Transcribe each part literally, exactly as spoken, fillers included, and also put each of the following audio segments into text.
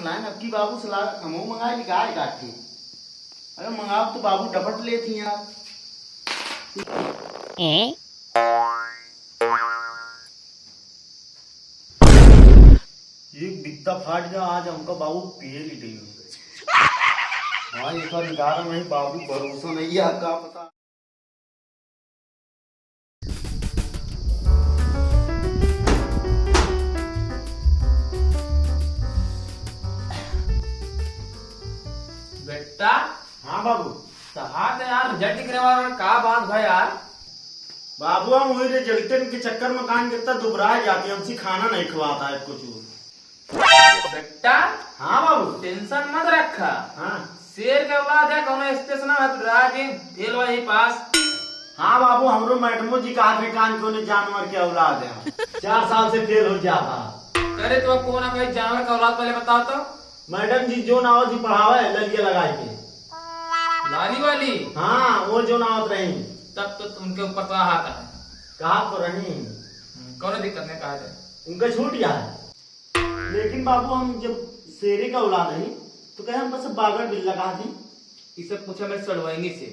लाइन अब की बाबू से ला, हमहू मंगाए ली गाय काट के। अरे मंगाओ तो बाबू डपट लेती हैं आप। एक बित्ता फाट गया, आज हमका बाबू पिए ली गई। हाँ, एक बार निकारा नहीं, बाबू भरोसा नहीं है, का पता। बेटा। हाँ बाबू। कहा थे यार, रिजल्ट निकले वाला, का बात भाई यार? बाबू, हम वही रिजल्टन के चक्कर में कान कितना दुबरा जाती है, हमसे खाना नहीं खवाता है कुछ। बेटा। हाँ बाबू। टेंशन मत रखा। हाँ। शेर के औलाद है, कौनो स्टेशन है, तू डरा के फेल हुआ ही पास। हाँ बाबू, हमरो मैडमो जी कहा थे कान कौनो जानवर के औलाद है, चार साल से फेल हो जाता। अरे तो कौन है भाई जानवर का औलाद, पहले बताओ तो। मैडम जी जो नाव जी पढ़ावे ललिया लगा के। लाली वाली? हाँ, वो जो नावत रही। तब तो तुमके ऊपर तो हाथ है। कहा तो रही। हम्म, कौनो दिक्कत नहीं, कहा जाए। उनका छूट गया है। लेकिन बाबू, हम जब शेरे का औलाद है, तो कहे हमका सब बागड़ बिल्ला कहा थी। ये सब पूछा मैं सड़वाइनी से।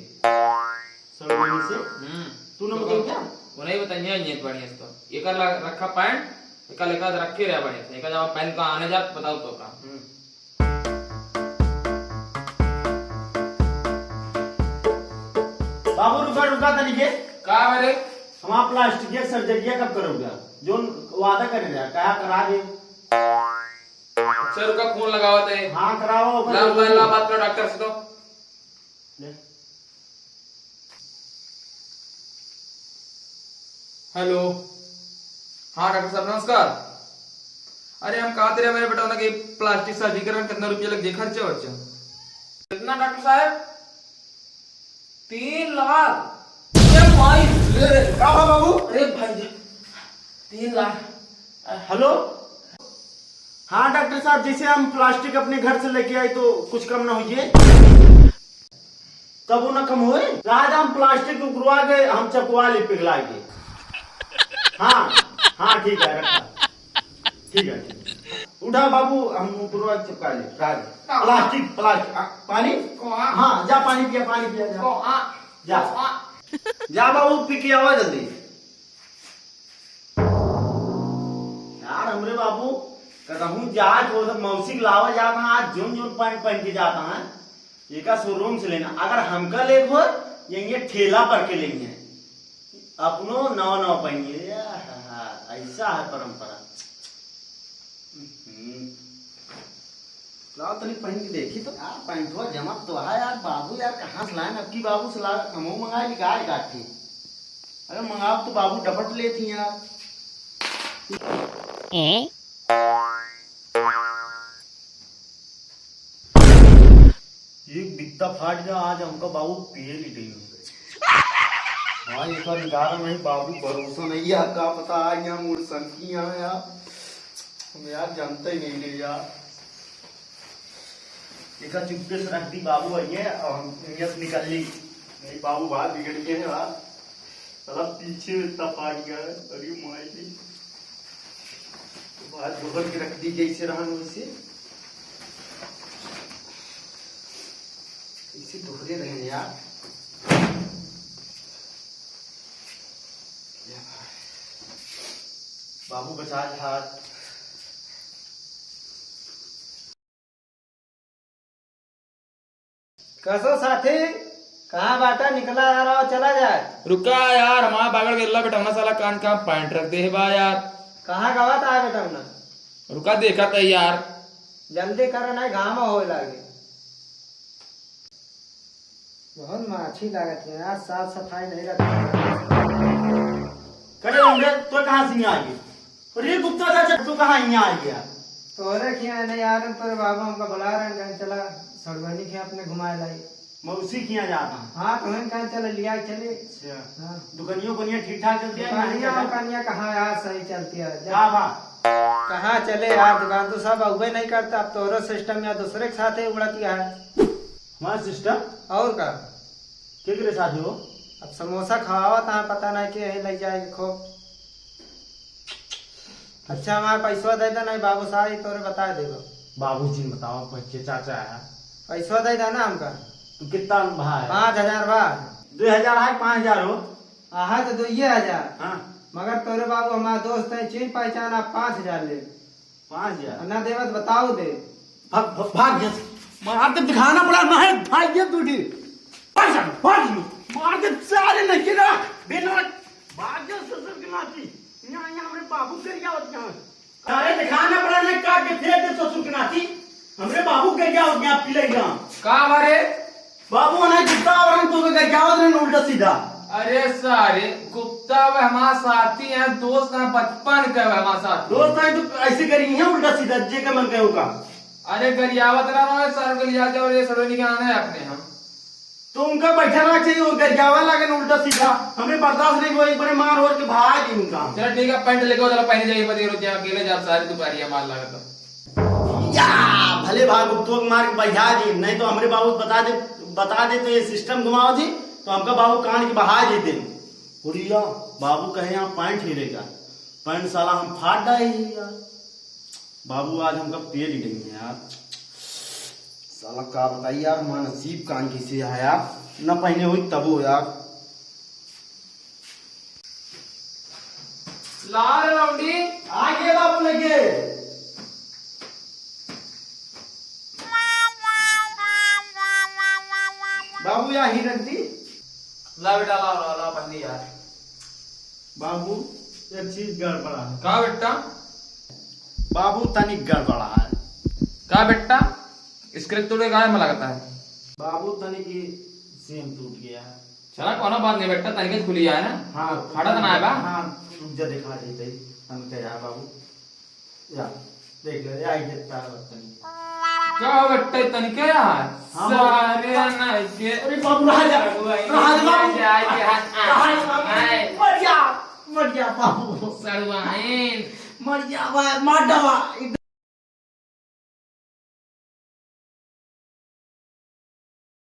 सड़वाइनी से? हम्म। तू ना तो बताओ क्या? वो नहीं बताइए, ये बढ़िया से तो। एकर ला-, रखा पैंट, एकर लेकर रखे रहे बढ़िया से। एकर जब पैंट का आने जात, बताओ तो का। हम्म। बाबू, रुका, रुका तनिके। का रे? हमार प्लास्टिक के सर्जरिया कब करोगा? जोन वादा करे रहा, कहा करा दे। अच्छा, रुका, फोन लगावत है। हाँ, कराओ, ओकर ला, जरूरी ला, है। बात करो डॉक्टर से तो। ले। हेलो। हाँ, डॉक्टर साहब, नमस्कार। अरे, हम कहते रहे मेरे बेटा ना कि प्लास्टिक सर्जरी करान कितना रुपया लग जाए, खर्चा वर्चा? कितना डॉक्टर साहब? तीन लाख? अरे भाई रे। का हुआ बाबू? अरे भाई, तीन लाख। हेलो, हाँ डॉक्टर साहब, जैसे हम प्लास्टिक अपने घर से लेके आए तो कुछ कम ना होइए? कबो ना कम होए। राजा हम प्लास्टिक उगरवा के हम चपवा ले पिघला के। हाँ, हाँ, ठीक है, रखा। ठीक है, ठीक है। उठा बाबू, हम उगरवा के चपका ले। राजा, प्लास्टिक, प्लास्टिक, आ, पानी? हाँ, जा पानी पिया, पानी पिया, जा। जा। जा बाबू, पी के आवा जल्दी। यार, हमरे बाबू, कतहूँ जात हो तो मौसी के लावा जात है, आज जोन जोन पैंट पहन के जात है, एका शोरूम से लेना। अगर हमका लेब हो, ये ठेला पर के लेंगे, अपनो नवा नवा पहनिए। आहा, ऐसा है परंपरा। हम्म। लाओ तनी पहन के देखी तो। यार, पैंटवा जमत तो है यार बाबू, यार, कहाँ से लाएन? अब की बाबू से ला, हमहू मंगाए ली गाय काठी। अरे, मंगाओ तो बाबू डपट लेती यार। एक बित्ता फाट गया, आज हमका बाबू पिए ली गई। हाँ, एक बार निकारा नहीं, बाबू भरोसा नहीं है, का पता आज यहाँ मोर सनकी यहाँ यार। हम यार जानते ही नहीं रहे यार। एका चुप्पे से रख दी बाबू, आइए, अब हम यहाँ से निकल ली। नहीं, बाबू बाहर बिगड़ गए हैं यार। साला पीछे में इतना फाट गया है। अरे माई रे। बाहर दोहर के रख दी, जैसे रहन वैसे। इसे दोहरे रहे यार। बाबू बचा हाथ। कसो साथी, कहाँ बाटा? निकला यार, आओ चला जाए। रुका यार, हमारा बागड़ गेल्ला बेटौना साला कान का पैंट रख दे बा यार। कहाँ गवा था बेटौना? रुका देखा था यार। जल्दी करो, नहीं घाम होए लागे। बहुत माछी लागत है यार, साफ सफाई नहीं रखते। करे होंगे तो कहाँ से यहाँ आ गए? अरे गुप्ता चाचा, तू कहाँ यहाँ आ गया? तोरे किया नहीं यार, तोरे बाबू हमका बुला रहे हैं, कहें चला सड़वनी के अपने घुमाए लाई। मौसी किया जाता है? हाँ, तो हम कहें चला लिया चले। अच्छा। हाँ। दुकानियों उकानियाँ ठीक ठाक चलती है? दुकानियाँ उकानियाँ कहाँ यार सही चलती है? जब का बा? कहाँ चले यार, दुकान तो सब अउबे नहीं करता, अब तोरो सिस्टम या दूसरे के साथ ही उड़त गया है। हमारा सिस्टम? और का? के करे साथ हो? अब समोसा खवावत है, पता नहीं के यही लग जाएगी खूब। अच्छा, हमारा पैसवा दे दे, नहीं बाबू साहब, तोरे बता देबो। बाबूजी ने बतावा, पैसे चाचा है। पैसा दे देना हमका। तू कितना भा है? पाँच हजार भा। दो हजार है, पाँच हजार हो। आहा तो दो ये हजार। हाँ। मगर तोरे बाबू हमारा दोस्त है, चीन पहचान, आप पाँच हजार ले। पाँच हजार? ना देवत बताओ दे। भाग, भाग, भाग जा। मार दे, दिखाना पड़ा ना है, भाग जा तू भी। भाग जा, भाग जा। मार दे, सारे नहीं ना, बेना। भाग जा ससुर के नाती। यहाँ, यहाँ हमरे बाबू कर क्या होता है? अरे दिखाना पड़ा ना, काट के फेंक दे ससुर के नाती। हमरे बाबू के क्या हो गया, पी ले गया। का बारे? बाबू, उन्हें गुप्ता और हम तो के क्या होत रहे उल्टा सीधा। अरे सारे, गुप्ता वे हमारा साथी है, दोस्त है, बचपन का वे हमारा साथी। दोस्त है तो ऐसे करी है उल्टा सीधा, जे का मन कहे होगा। अरे गरियावत रहा है, सर को लिया जाओ, ये सड़ोनी का आना है अपने हम। तो उनका बैठा रहा चाहिए, वो गरियावा लगे न उल्टा सीधा। हमें बर्दाश्त नहीं हुआ, एक बार मार और के भाग ही उनका। चलो ठीक है, पैंट लेके चलो, पहने जाइए, पति रोज अकेले जा, सारी दुपहरिया मार लगा तो। या, भले भाग तो मार के बजा दी, नहीं तो हमरे बाबू बता दे, बता दे तो ये सिस्टम घुमाओ जी, तो हमका बाबू कान के बहा देते। बुढ़िया, बाबू कहे यहाँ पैंट ही रहेगा, पैंट साला हम फाड़ डाले ही यार। बाबू आज हमका पेल गई है यार। साला का बताई यार, हमारा नसीब कान किसे है यार, न पहने हुई तबो यार। लाल लौंडी। आगे बाबू लगे। बाबू या हिरन दी। ला बेटा, ला, ला, ला, पहनी यार। बाबू, एक चीज गड़बड़ा है। का बेटा? बाबू, तनिक गड़बड़ा है। का बेटा? स्क्रू तोड़े गाय में लगता है। बाबू, तनिक ये सीम टूट गया है। चला, कोनो बात नहीं बेटा, तनिक खुली है ना। हाँ, फटत ना है बा? हाँ, रुक जा, दिखा देते हैं। हम क्या यार बाबू, या, देख ले, या, ये तार बत्तनी। का हो बेटा, तनी के यार? हाँ, बाबू। सारे नहीं के। अरे बाबू, रहा जा। बाबू, आई रहा जा बाबू। जा, जा, जा। रहा जा बाबू। आए। मर जा, मर जा बाबू। सड़वाइन। मर जा भाई, मार डावा।